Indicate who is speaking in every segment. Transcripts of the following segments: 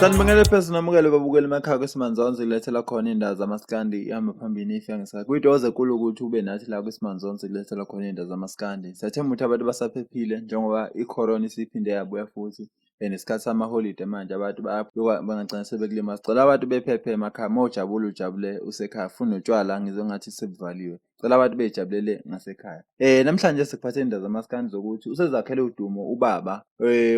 Speaker 1: Sanibingelele phezulu namukele babukeli emakhaya kwisimanzonzo kulethela khona iy'ndaba zamaskandi ihamba phambili ifika ngesikhathi. Kuyintokozo enkulu ukuthi ube nathi la kwisimanzonzo kulethela khona iy'ndaba zamaskandi. Siyathemba ukuthi abantu basaphephile njengoba i-corona isiphinde yabuya futhi and isikhathi samaholide manje abantu bangagcina sebekulimaza. Sicela abantu bephephe emakhaya, uma ujabule ujabule usekhaya, funa notshwala ngizwe ngathi sebuvaliwe. Cela abantu bey'jabulele ngasekhaya. Namhlanje sikuphathe indaba zamaskandi zokuthi usezakhele udumo ubaba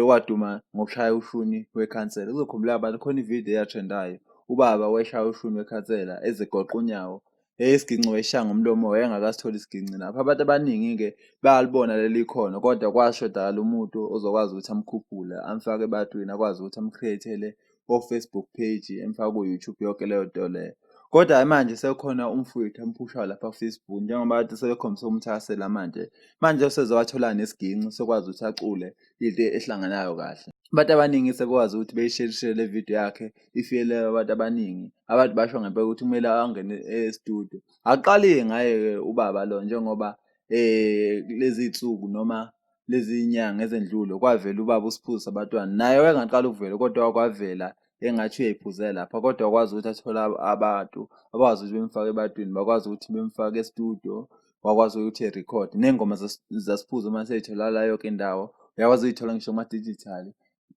Speaker 1: owaduma ngokushaya ushuni wekhansela. Kuzokhumbuleka abantu khona ividiyo eyatrendayo ubaba weshaya ushuni wekhansela ezigoqa unyawo isiginci wayeshaya ngomlomo wayengakasitholi isiginci lapho. Abantu abaningi-ke bayalibona leli khono kodwa kwashodakala umuntu ozokwazi ukuthi amkhuphule amfake ebantwini akwazi ukuthi am-create-ele o-Facebook page emfake ku-YouTube yonke leyo nto leyo. Kodwa manje sekukhona umfowethu amphushayo lapha ku-Facebook njengoba kade sebekhombise ukumthakasela manje. Manje useze wathola nesiginci sokwazi ukuthi acule into ehlanganayo kahle. Abantu abaningi sebekwazi ukuthi beyisherishere le video yakhe ifikelele abantu abaningi. Abantu basho ngempela ukuthi kumele angene e-studio. Akuqali ngaye-ke ubaba lo njengoba lezi iy'nsuku noma lezi nyanga ezendlule kwavela ubaba uSiphuzo Sabatwana naye wayengaqala ukuvela kodwa kwavela engathi uyayiphuzela lapha kodwa wakwazi ukuthi athole abantu abakwazi ukuthi bemfake ebantwini bakwazi ukuthi bemfake e-studio wakwazi ukuthi erekhode ney'ngoma zaSiphuzo uma sey'tholakala yonke indawo uyakwazi ukuyithola ngisho kuma-digital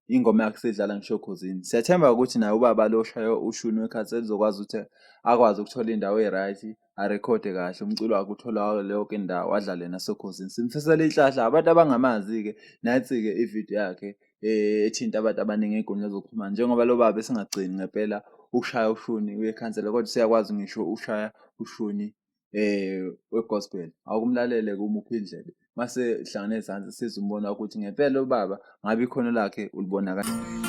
Speaker 1: ingoma yakhe isidlala ngisho okhozini. Siyathemba ukuthi naye ubaba lo oshaya ushuni wekhansela uzokwazi ukuthi akwazi ukuthola indawo e-right arekhode kahle umculo wakhe utholakale yonke indawo adlale nasokhozini. Simfisela inhlahla abantu abangamazi-ke nansi-ke ividiyo yakhe ethinta abantu abaningi ey'nkundleni zokuxhumana njengoba lo baba esengagcini ngempela ukushaya ushuni wekhansela kodwa useyakwazi ngisho ukushaya ushuni we-gospel. Awukumlalele kumuphi indlebe mase hlangane ezansi size umbona ukuthi ngempela ubaba ngabe ikhono lakhe ulibona kanjani.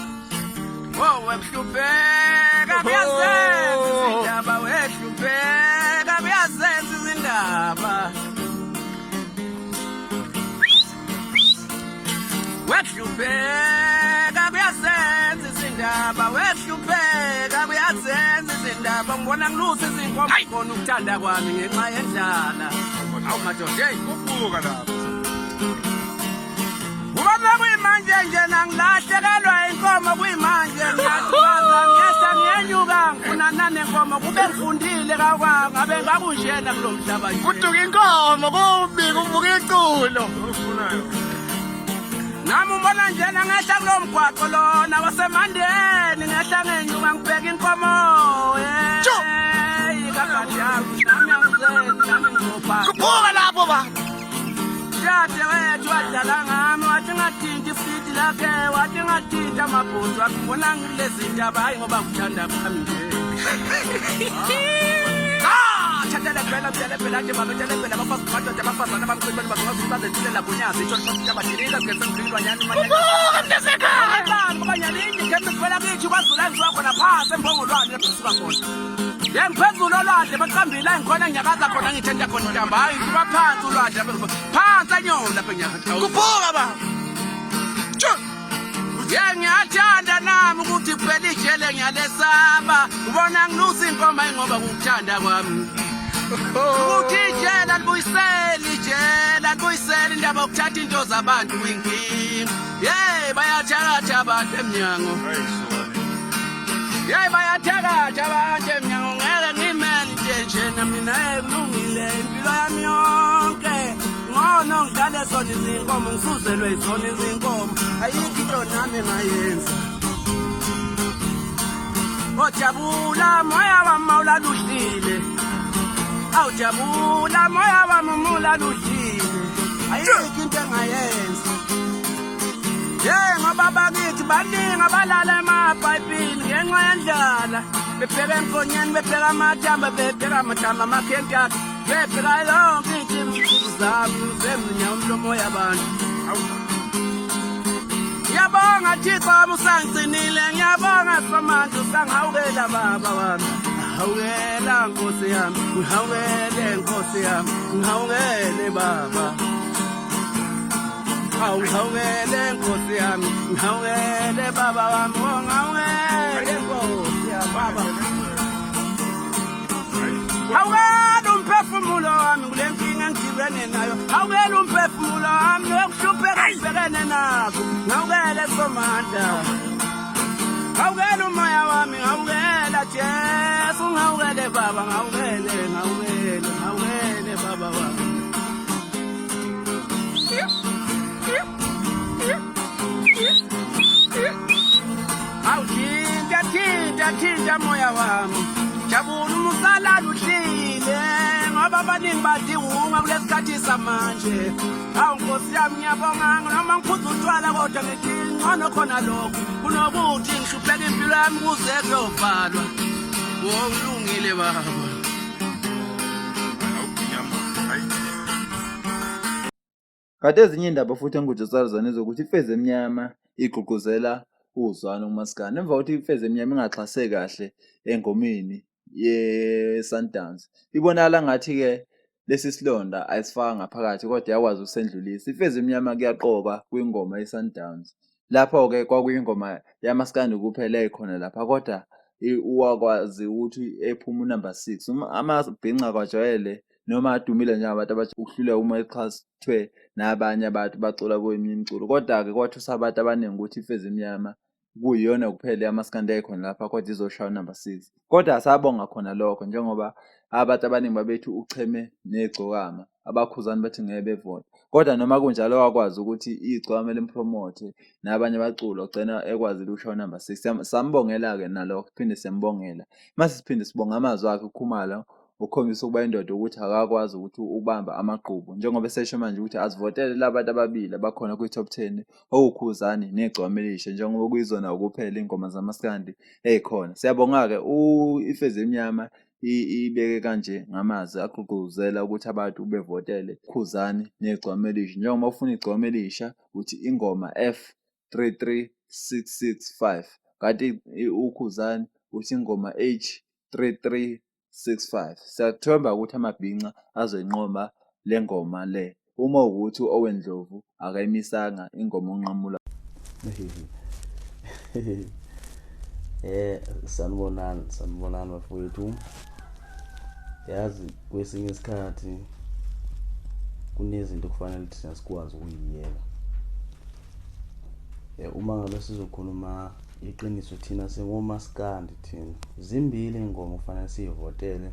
Speaker 2: Oh wekuhlupheka kuyazenza izindaba wehlupheka kuyazenza izindaba wehlupheka kuyazenza izindaba wehlupheka kuyazenza izindaba ngibona ngilusa izinkomo khona ukuthanda kwami ngenxa yendlala awu madoda hey
Speaker 3: Kubuka lapho.
Speaker 2: Ubaba kuyimanje nje nangilahlekelwa inkomo kuyimanje ngiyathukaza ngiyehla ngiyenyuka ngifuna nanenkomo kube ngifundile kakwa ngabe ngakunjena kulo mhlaba nje
Speaker 4: Kuduka inkomo kubi kuvuka iculo.
Speaker 3: Ofunayo.
Speaker 2: Nami ubona njena ngehla kulo mgwaqo lona wasemandeni ngehla ngenyuka ngibheka inkomo
Speaker 4: Tjo!
Speaker 2: hey kakajami nami angizeni nami ngizobha
Speaker 4: Kuphuka lapho ba.
Speaker 2: Dade wethu wadlala ngami wathi ngathinta ifiti lakhe wathi ngathinta amabhuzu akhe ngibona ngilezi ndaba hayi ngoba ngithanda kwami nje. Ah, thathele phela mtshele phela nje baba tshele phela abafazi madoda abafazana abamkhulu bantu bazongazi bazethulela gunyazi itsho lifasitha badilika sigese ngilwanyana
Speaker 4: Kubuka mntasekhaya.
Speaker 2: ngoba nyalinye ngembe sivela kithi kwaZulu engisuka khona phansi emphongolwane lapho ngisuka khona. Ye ngiphezulu olwandle baqambile la ngikhona nginyakaza khona ngithenta khona intamba hayi ngisuka phansi ulwandle lapho phansi enyoni lapho nginyakaza.
Speaker 4: Kubuka ba. Tjo.
Speaker 2: Ye ngiyathanda nami ukuthi kuphela ijele ngiyalesaba ubona ngilusa inkomo ngoba kukuthanda kwami. Ukuthi ijele alibuyiseli ijele alibuyiseli indaba yokuthatha into zabantu kuyinkinga. Yey bayathakatha abantu emnyango. Yey bayathakatha abantu emnyango ngeke ngimele nje njena mina kulungile impilo yami yonke. Ngcono ngidlale zona izinkomo ngisuzelwe izona izinkomo ayikho into nami engayenza. Ojabula moya wami mawulaludlile. Awujabula moya wami umulaludlile. Ayikho into engayenza. Hey ngoba bakithi baningi abalala emabhayibhini ngenxa yendlala. Bebheka enkonyeni bebheka amathamba bebheka amathamba amakhentaka bebheka yonke into zami zemnya umlomo yabantu. Ngiyabonga Thixo wami usangigcinile ngiyabonga Somandla usangihawukela baba wami. Ngihawukela Nkosi yami, ngihawukele Nkosi yami, ngihawukele baba. Awu ngihawukele Nkosi yami, ngihawukele baba wami, oh ngihawukele Nkosi yami baba. Hawukela umphefumulo wami kule nkinga engidibene nayo. Hawukela umphefumulo wami lokuhlupheka ngibhekene nakho. Ngihawukele Somandla. Ngawukela umoya wami, ngawukela Jesu, ngawukele baba, ngawukele, ngawukele, ngawukele baba wami. Awuthinta thinta thinta moya wami, jabula uma usalala uhlile, ngoba abaningi badiwunga kulesikhathi samanje. Awu Nkosi yami, ngiyabonga noma ngiphuza utshwala, kodwa ngithi ngcono khona lokho kunokuthi ngihlupheke impilo yami kuze kuyovalwa. Wokulungile baba.
Speaker 1: Kanti ezinye iy'ndaba futhi engikujuzela zona ezokuthi iMfezi Emnyama igqugquzela uzwano kumaskandi. Emva kokuthi iMfezi Emnyama ingaxhase kahle engomeni ye-Sundowns, ibonakala ngathi-ke lesi silonda ayisifaka ngaphakathi kodwa yakwazi ukusendlulisa. IMfezi Emnyama kuyaqokwa kwingoma ye-Sundowns. Lapho-ke kwakuyingoma yamaskandi kuphela eyayikhona lapha, kodwa wakwazi ukuthi ephume unumber 6. Amabhinca akajwayele noma adumile njengabantu abathi ukuhluleka uma exhaswe nabanye abantu bacula kweminye imiculo. Kodwa-ke kwathusa abantu abaningi ukuthi iMfezi Emnyama kuyiyona kuphela yamaskandi eyayikhona lapha, kodwa izoshaya unumber 6. Kodwa asabonga khona lokho njengoba abantu abaningi babethi ucheme negcokama, abakhuzani bathi ngeke bevota. Kodwa noma kunjalo wakwazi ukuthi igcokama limpromothe nabanye abaculi, wagcina ekwazile ukushaya unumber 6. Sambongela-ke nalokho, siphinde siyambongela. Mase siphinde sibonga amazwi akhe uKhumalo, ukhombisa ukuba indoda ukuthi akakwazi ukuthi ubamba amagqubu, njengoba esesho manje ukuthi azivotele labantu ababili abakhona kwi-top 10, owuKhuzani neGcokama Elisha, njengoba kuyizona kuphela iy'ngoma zamaskandi ey'khona. Siyabonga-ke iMfezi Emnyama ibeke kanje ngamazwi agqugquzela ukuthi abantu bevotele Khuzani neGcokama Elisha. Njengoba ufuna iGcokama Elisha uthi ingoma F33665, kanti uKhuzani uthi ingoma H3365. Siyathemba ukuthi amabhinca azoyinqoba le ngoma le, uma ukuthi u-Owen Ndlovu akayimisanga ingoma onqamula.
Speaker 3: Sanibonani, sanibonani bafowethu. Yazi kwesinye isikhathi kunezinto kufanele thina sikwazi ukuyiyeka. Uma ngabe sizokhuluma iqiniso, thina singomaskandi thina. Zimbili iy'ngoma okufanele siy'votele,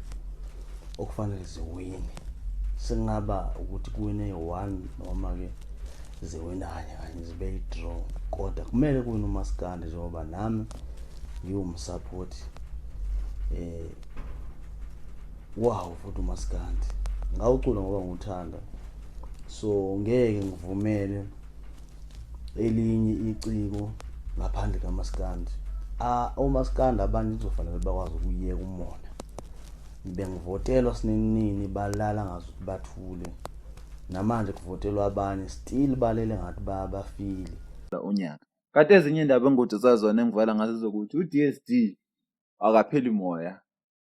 Speaker 3: okufanele ziwine. Singaba ukuthi kuwine one noma-ke ziwina kanye kanye zibe i-draw, kodwa kumele kuwine umaskandi njengoba nami ngiwumsaphothi wawo futhi umaskandi. Ngawucula ngoba ngiwuthanda, so ngeke ngivumele elinye iciko ngaphandle kamaskandi. Omaskandi abanye kuzofanele bakwazi ukuyeka umona. Bengivotelwa sininini, balala ngazuthi bathule. Namanje kuvotelwa abanye still balele ngathi bafile.
Speaker 1: Unyaka. Kanti ezinye indaba engikudusa zona engivala ngazo zokuthi u-DSD akapheli moya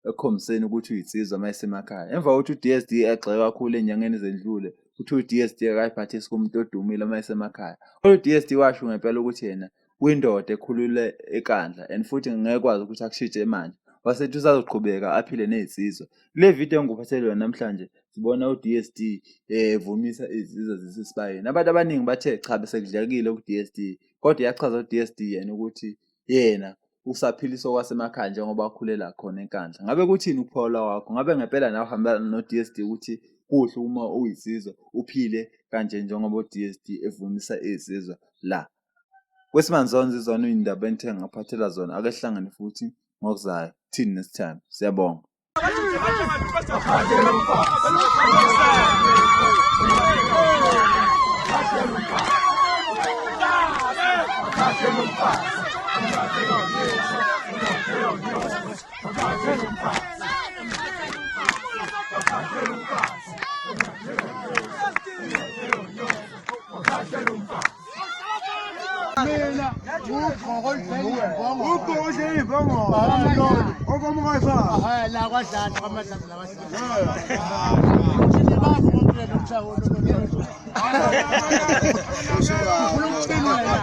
Speaker 1: ekukhombiseni ukuthi uyinsizwa uma esemakhaya. Emva kokuthi u-DSD egxekwe kakhulu ey'nyangeni ezendlule, uthi u-DSD akayiphathisi kumuntu odumile uma esemakhaya. Kodwa u-DSD washo ngempela ukuthi yena uyindoda ekhulule enkandla and futhi ngeke kwazi ukuthi akushintshe manje. Wasethi usazoqhubeka aphile ney'nsizwa. Kule video engikuphathele yona namhlanje sibona u-DSD evumisa izinsizwa zisesibayeni. Abantu abaningi bathe cha besekudlekile ku-DSD, kodwa uyachaza u-DSD yena ukuthi yena usaphilisa okwasemakhaya njengoba akhulela khona enkandla. Ngabe kuthini ukuphola kwakho? Ngabe ngempela nawe uhambelana no-DSD ukuthi kuhle uma uyinsizwa uphile kanje njengoba u-DSD evumisa izinsizwa la? Kwesimanzonzo izona iy'ndaba engithe ngaphathela zona. Ake sihlangane futhi ngokuzayo. Till next time. Siyabonga.
Speaker 5: Mina ugqoko oludlela okomkayifaka la kwadlala kwamadlala lawadlala. Ufuna ukuthini wena?